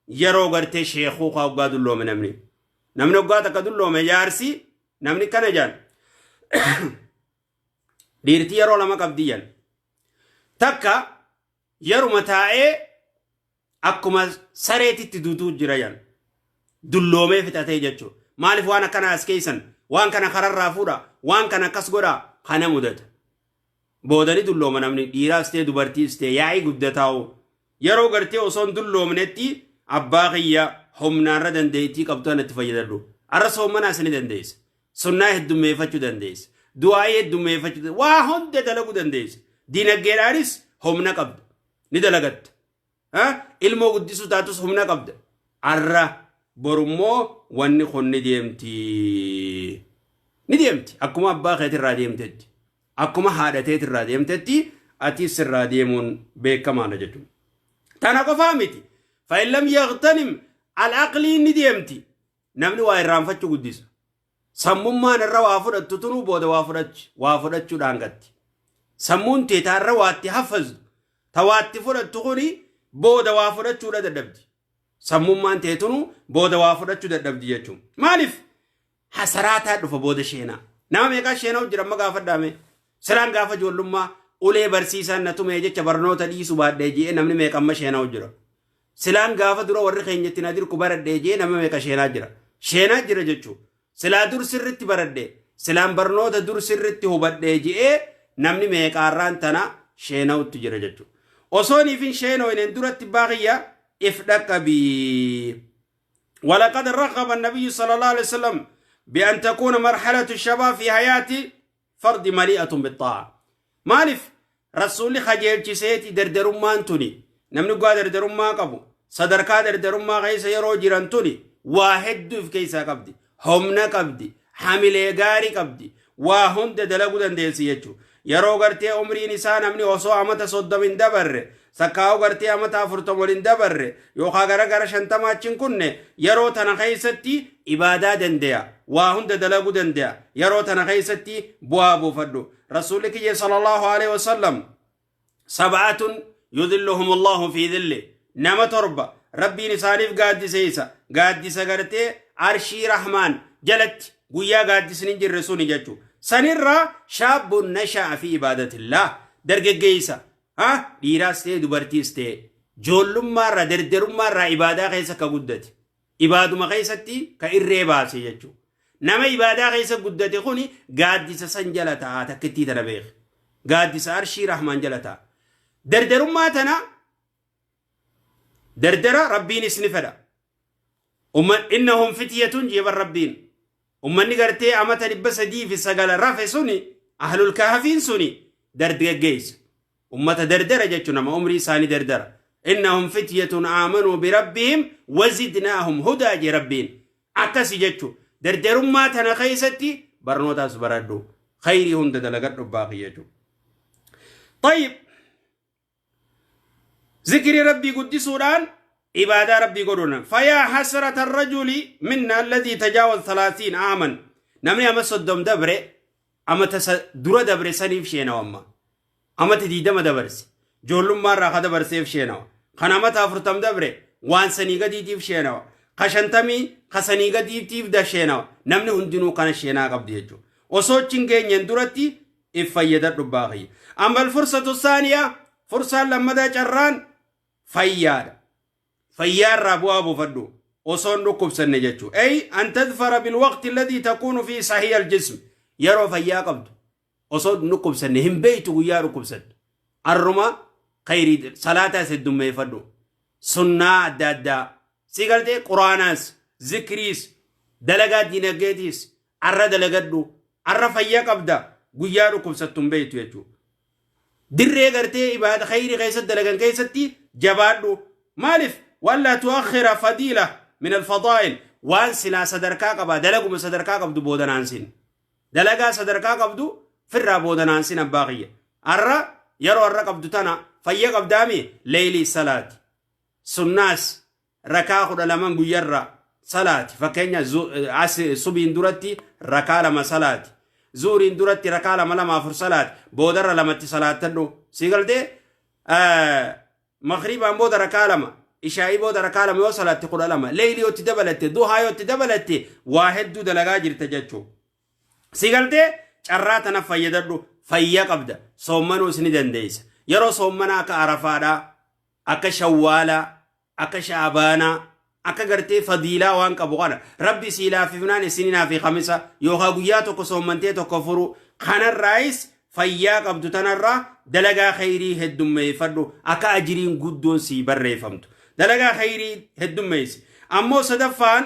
yeroo gartee sheekuu kaa waggaa dulloome namni. Namni waggaa takka dulloome jaarsi namni kana jaan. Dhiirtii yeroo lama qabdi jan. Takka yeruma taa'ee akkuma sareetitti duutuu jira jan. Dulloomee fixatee jechuudha. Maaliif waan akkana as keessan, waan kana kararraa fuudha, waan kana akkas godha, kana mudata. Boodani dullooma namni, dhiiraas ta'e dubartiis ta'e, yaa'ii guddataa'u. Yeroo gartee osoo hin dulloomnetti, abbaa kiyya, humnaarra dandeettii qabdu kanatti fayyadadhu. Arra soommanaas ni dandeessa. Sunnaa heddummeeffachuu dandeessa. Du'aayii heddummeeffachuu dandeessa. Waa hunda dalaguu dandeessa. Dinagdeedhaanis humna qabda. Ni dalagatta. Ilmoo guddisuu taatus humna qabda. Arra borummoo wanni kun ni deemti. Ni deemti. Akkuma abbaa keetirraa deemtetti. Akkuma haadha teetirraa deemtetti atis sirraa deemuun beekamaadha jechuudha. Tana qofaa miti. فإن لم يغتنم العقل ni deemti. Namni waa irraanfachuu guddisa. Sammummaan irra waa fudhattu tunuu booda waa fudhachuudhaan gatti. Sammuun tee taarra waatti haffazdu, ta waatti fudhattu kuni booda waa fudhachuudha dadhabdi. Sammummaan tee tunuu booda waa fudhachuu dadhabdi jechuudha. Maaliif? Hasaraataa dhufa booda sheenaa. Nama meeqaa sheenaa jira amma gaafadhaame? Siraan gaafa ijoollummaa ulee barsiisaan na tumee jecha barnoota dhiisu baadhee ji'ee namni meeqa amma sheenaa jira? Silaan gaafa dura warri keenyatti na dirqu baradhee ji'ee nama meeqa sheenaa jira? Sheenaa jira jechuudha. Silaa dur sirritti baradhee, silaan barnoota dur sirritti hubadhee ji'ee namni meeqaarraan tana sheena'utti jira jechuudha. Osoo niifin sheenooyneen duratti baaqiyya if dhaqqabii. ولقد رغب النبي صلى الله عليه وسلم بأن تكون مرحلة الشباب في حياة فرد مليئة بالطاعة. Maaliif? Rasuulli kajeelchiseeti dardarummaan tuni, namni gaa dardarummaa qabu, sadarkaa dardarummaa keessa yeroo jiran tuni waa hedduu of keessaa qabdi, humna qabdi, hamilee gaarii qabdi, waa hunda dalaguu dandeessi jechuudha. Yeroo gartee umriin isaa namni osoo amata 30 hin dabarre, sakkaa'u gartee amata 40 wal hin dabarre, yookaan gara gara 50 achi hin kunne, yeroo tana keessatti ibaadaa dande'a, waa hunda dalaguu dande'a. Yeroo tana keessatti bu'aa buufadhu. Rasuulli kiyya صلى الله عليه وسلم سبعة يظلهم الله في ظله, nama torba Rabbiin isaaniif gaaddiseessa, gaaddisa gartee arshii Rahmaan jalatti guyyaa gaaddisni hin jirre suni jechuudha. Sanirraa شاب نشأ في عبادة الله, dargaggeessa dhiiraas ta'e dubartiis ta'e, ijoollummaarraa dardarummaarraa ibaadaa keessa ka guddate, ibaaduma keessatti ka irree baase jechuudha. Nama ibaadaa keessa guddate kuni gaaddisa san jala ta'a. Takkittii tana beeka. Gaaddisa arshii Rahmaan jala ta'a. Dardarummaa tana dardara Rabbiinis ni fedha. إنهم فتية jeeban Rabbiin. Ummanni gartee amata 309 rafe suni, ahlul kahfiin suni, dargaggeessa. Ummata dardara jechuun nama umrii isaanii dardara. إنهم فتية آمنوا بربهم وزدناهم هدى jee Rabbiin. Akkasi jechuun dardarummaa tana keessatti barnootaas baradhu. Khayrii hunda dalagadhu baaqii jechuudha. طيب, zikrii Rabbii guddisuudhaan ibaadaa Rabbii godhuun. فيا حسرة الرجل منا الذي تجاوز 30 عاما, namni ama 30 dabre, amata dura dabre saniif sheenawa. Amma amata 20 dabarse ijoollummaarraa ka dabarseef sheenawa. Kan amata 40 dabre waan sanii gadiitiif sheenawa. Ka 50 ka sanii gadiitiif da sheenawa. Namni hundinuu kana sheenaa qabdi jechuudha. Osoo achi geenyeen duratti if fayyadadhu baaqiyya. أما الفرصة الثانية, fursaan lammataa, carraan fayyaadha. Fayyaarraa bu'aa buufadhu osoon dhukkubsanne jechuudha. أي أن تظفر بالوقت الذي تكون فيه صحيح الجسم, yeroo fayyaa qabdu osoo dhukkubsanne. Hin beeytu guyyaa dhukkubsattu. Arruma khayrii salaataas heddummeeffadhu, sunnaa adda addaa si galtee, quraanaas, zikriis, dalagaa dinagdeetiis arra dalagadhu. Arra fayyaa qabda, guyyaa dhukkubsattu hin beeytu jechuudha. Dirree gartee ibaada khayrii keessatti dalagan keessatti jabaadhu. Maaliif? ولا تؤخر فضيلة من الفضائل, waan silaa sadarkaa qaba dalaguma sadarkaa qabdu boodanaansin, dalagaa sadarkaa qabdu firraa boodanaansin. Abbaa kiyya, Arra yeroo arra qabdu tana fayya qabdaami leeylii salaati. Sunnaas rakaa 12 guyyarra salaati. Fakkeenya subiin duratti rakaa 2 salaati. Zuuriin duratti rakaa 2 2 4 salaati. Boodarra lamatti salaattadhu. Sii galtee Maghribaan booda rakaa 2, ishaa'ii booda rakaa 2 yoo salaatte 12, leeylii yoo itti dabalatte, duhaa yoo itti dabalatte waa hedduu dalagaa jirta jechuudha. Si galtee carraa tana fayyadadhu fayya qabda soommanuus ni dandeessa. Yeroo soommanaa akka Arafaadhaa, akka Shawwaalaa, akka Sha'abaanaa, akka gartee fadiilaa waan qabu kana rabbi sii laaffifnaan isininaa fi kamisa yookaan guyyaa tokko soommantee tokko furu kanarraayis fayyaa qabdu tanarraa dalagaa kheyrii heddummeeffadhu akka ajiriin guddoon sii barreeffamtu dalagaa kheyrii heddummeessi ammoo sadaffaan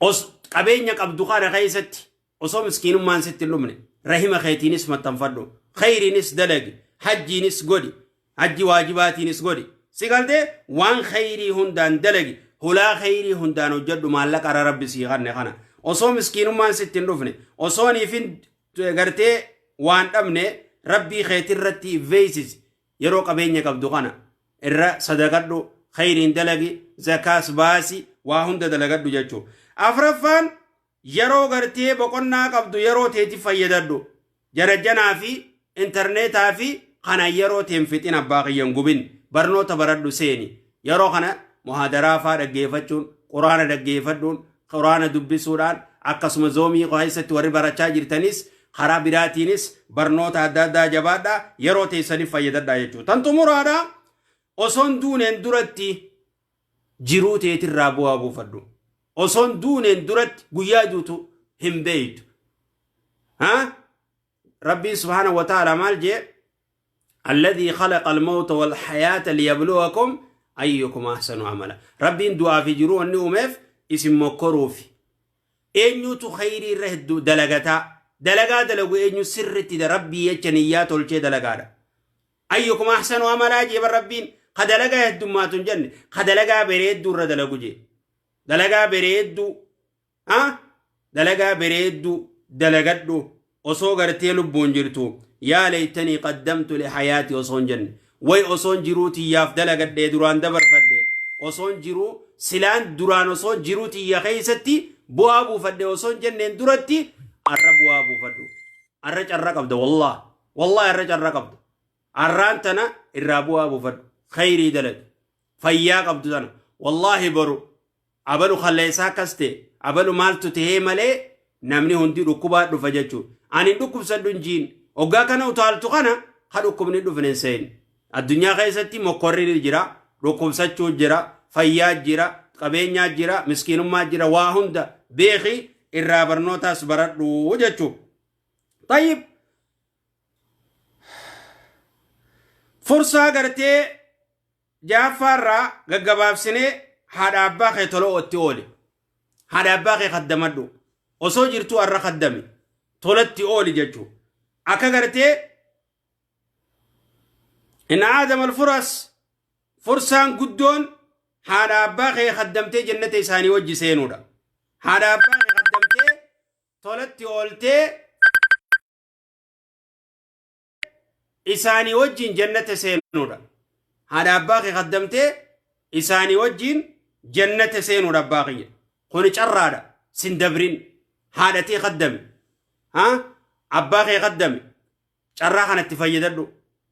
os qabeenya qabdu kana keessatti osoo miskiinummaan sitti hin dhumne rahima keetiinis maxxanfadhu kheyriinis dalagi hajjiinis godhi hajji waajibaatiinis godhi si galtee waan kheyrii hundaan dalagi hulaa kheyrii hundaan hojjedhu maallaqa ara rabbi sii kanne kana osoo miskiinummaan sitti hin dhufne osoo niifin gartee waan dhabne rabbii keetirratti veeysisi Yeroo qabeenya qabdu kana irra sadaqadhu, khayriin dalagi, zakaas baasi, waa hunda dalagadhu jechuu. Afraffaan yeroo gartee boqonnaa qabdu yeroo teeti fayyadadhu. Janajjanaa fi intarneetaa fi kana yeroo teen fixin abbaa kiyyan gubin barnoota baradhu seeni. Yeroo kana muhaadaraa faa dhaggeeffachuun, quraana dhaggeeffadhuun, quraana dubbisuudhaan akkasuma zoomii keessatti warri barachaa jirtanis karaa biraatiinis barnoota adda addaa jabaadha yeroo teessaniif fayyadadhaa jechuudha. Tan xumuraadha osoon duuneen duratti jiruu teetirraa bu'aa buufadhu. Osoon duuneen duratti guyyaa duutu hin beeytu. Ha? Rabbiin subhaanahu wa ta'ala maal jee? Alladhii khalaqa al-mawta wal hayaata liyabluwakum ayyukum ahsanu amala. Rabbiin du'aa fi jiruu wanni uumeef isin mokkoruufi. Eenyutu khayrii irra hedduu dalagataa? Dalagaa dalagu eenyu sirritti rabbii jecha niyyaa tolchee dalagaadha. Ayyukum ahsanu amalaa jee bar rabbiin ka dalagaa heddummaatu hin jenne ka dalagaa bareedduu irra dalagu jee. Dalagaa bareedduu Ha? Dalagaa bereedduu dalagadhu osoo gartee lubbuun jirtu yaa leeytanii qaddamtu li hayaati osoo hin jenne way osoon jiruu tiyyaaf dalagadhee duraan dabarfadhe osoon jiruu silaan duraan osoon jiruu tiyya keessatti bu'aa buufadhe osoo hin jenneen duratti arra bu'aa buufadhu arra carra qabda wallah wallah arra carra qabda arraan tana irraa bu'aa buufadhu khayrii dalagi fayyaa qabdu tana wallaahi boru Abalu kaleessaa akkas ta'e, abalu maaltu ta'ee malee namni hundi dhukkubaa dhufa jechuudha. Ani hin dhukkubsadhu hin jiin. Hoggaa kana utaaltu kana ka dhukkubni hin dhufne hin seeni. Addunyaa keessatti mokkorri ni jira, dhukkubsachuu jira, fayyaa jira, qabeenyaa jira, miskiinummaa jira, waa hunda beeki irraa barnootaas baradhu jechuudha. Tayyib fursaa gartee Ja'affaa irraa gaggabaabsinee haadha abbaa kee tola itti ooli. Haadha abbaa kee kaddamadhu. Osoo jirtuu har'a kaddami. Tolatti ooli jechuu. Akka gartee in aadam alfuras fursaan guddoon haadha abbaa kee kaddamtee jannata isaanii wajji seenuudha. Haadha abbaa kee kaddamtee tolatti ooltee isaanii wajjin jannata seenuudha. Haadha abbaa kee kaddamtee isaanii wajjin jannata seenuudha abbaa kiyya. Kuni carraadha. Sin dabrin. Haadha tee kaddami. Ha? Abbaa kee kaddami. Carraa kanatti fayyadadhu.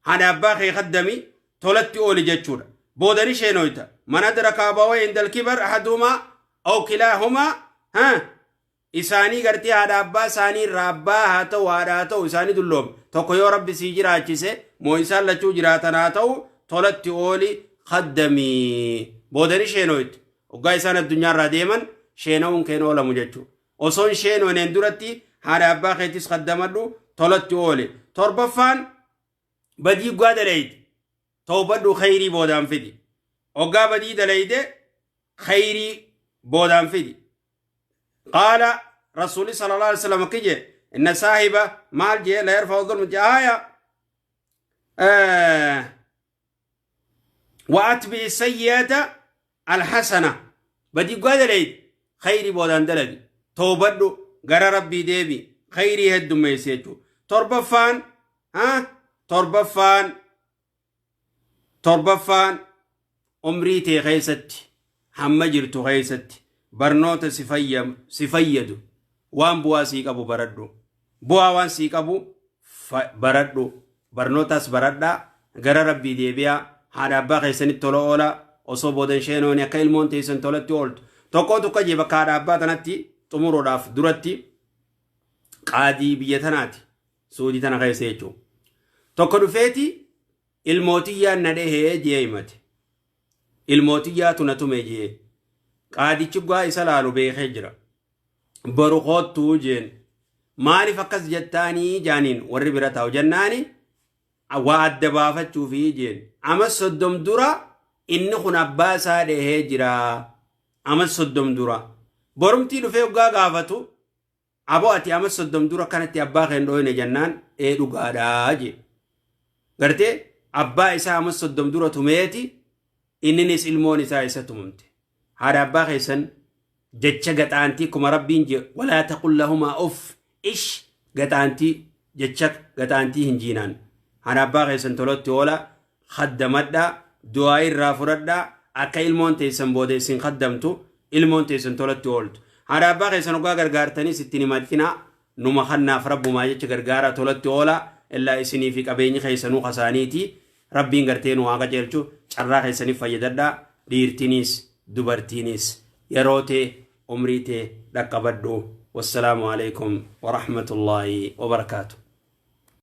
Haadha abbaa kee kaddami tolatti ooli jechuudha. Booda ni sheenoyta. Man adraka abawayhi indal kibar ahaduhumaa aw kilaahumaa ha? Isaanii gartee haadha abbaa isaanii irraa abbaa haa ta'u haadha haa ta'u isaanii dulloome tokko yoo rabbi sii jiraachise moo isaan lachuu jiraatan haa ta'u tolatti ooli kaddamii boodani sheenoytu hoggaa isaan addunyaa irraa deeman sheena'uun keen oolamu jechuu osoon sheenooneen duratti haadha abbaa keetis kaddamadhu tolatti ooli torbaffaan badii guddaa dalayte tawbadhu khayrii boodaan fidi hoggaa badii dalayde khayrii boodaan fidi Qaala Rasuulli sallallahu alaihi wasallam akki jee inna saahiba maal jee la yarfa'u dhulma jee aaya wa atbi sayyi'ata alhasana badii guddaa dalayde khayrii boodaan dalagi toobadhu gara rabbii deebi khayrii heddummeessi jechuudha. Torbaffaan Ha? Torbaffaan torbaffaan umrii tee keessatti hamma jirtu keessatti barnoota si si fayyadu waan bu'aa sii qabu baradhu. Bu'aa waan sii qabu baradhu. Barnootas baradhaa gara rabbii deebi'aa haadha abbaa keessanitti tola oolaa osoo boodan sheenooni akka ilmoon teessan tolatti ooltu. Tokko tokko jee bakka haadha abbaa tanatti xumuruudhaaf duratti qaadii biyya tanaati. Suudii tana keessa jechuudha. Tokko dhufeeti ilmootiyyaan na dhehee jee himate. Ilmootiyyaatu na tume jee. Qaadichi gaa isa laalu beekee jira. Boru koottuu jeen. Maaliif akkas jettaanii jaaniin warri bira taa'u jennaani waa adda baafachuufi jeen. Ama 30 dura inni kun abbaa isaa dhehee jira. Ama 30 dura. Borumtii dhufee waggaa gaafatu aboo ati ama 30 dura kanatti abbaa kee hin dhooyne jennaan ee dhugaadhaa jee. Gartee abbaa isaa ama 30 dura tumeeti inninis ilmoon isaa isa tumamte. Haadha abbaa keessan jecha gaxaantii kuma rabbiin jee walaa taqul lahumaa uff ish gaxaantii jecha gaxaantii hin jiinaan. Haadha abbaa keessan tolatti oola khaddamadhaa du'aa irraa fudhadhaa akka ilmoon teessan booda isin khaddamtu ilmoon teessan tolatti ooltu. Haadha abbaa keessan ogaa gargaartanis ittiin himatinaa numa kannaaf rabbumaa jecha gargaaraa tolatti oola illaa isinii fi qabeenyi keessanuu kasaaniiti rabbiin gartee nu haa qajeelchu carraa keessaniif fayyadadhaa dhiirtiniis dubartiinis yeroo tee umrii tee dhaqqabadhu. Wassalaamu alaikum warahmatullaahi wabarakaatu.